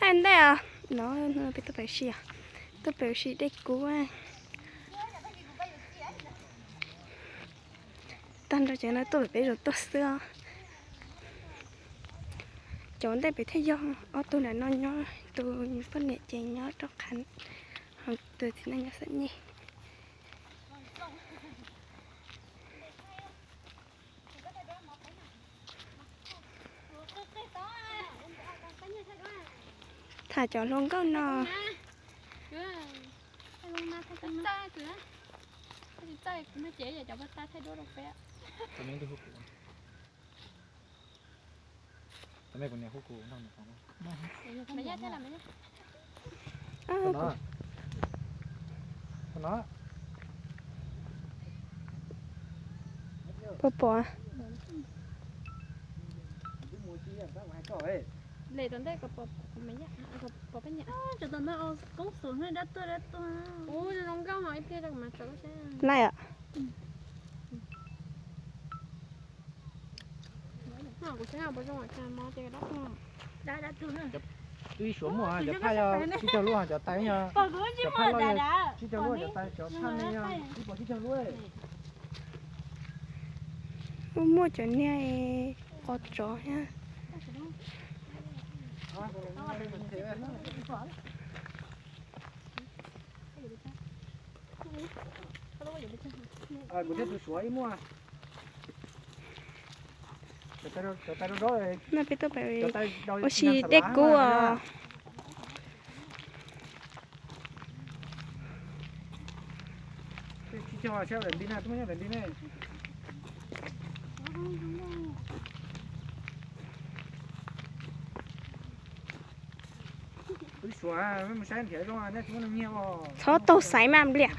Ntej os, no peb tuaj pem si, tuaj pem si dej kub. Tag nrho cov no tuaj pem peb zos tuaj xwb os. Cov ntej pem thiaj yog ob tug nram no nyob, tus poj niam ces nyob rau qhov, ho tus txiv neej nyob xeem nyej. Tham cov hluas nkauj no. Puas pom? Laij os. Twb suav muaj cov phaj yog tsib caug lub, cov tais, cov phaj loj tsib caug lub, cov tais cov phaj me yog ib puas tsib caug lub. Muaj muaj cov niag qos tsov thiab. Kuv thiab tus suav ib muaj. No peb tuaj pem ua si dej kub os. Txhob tau xaiv mas npliam.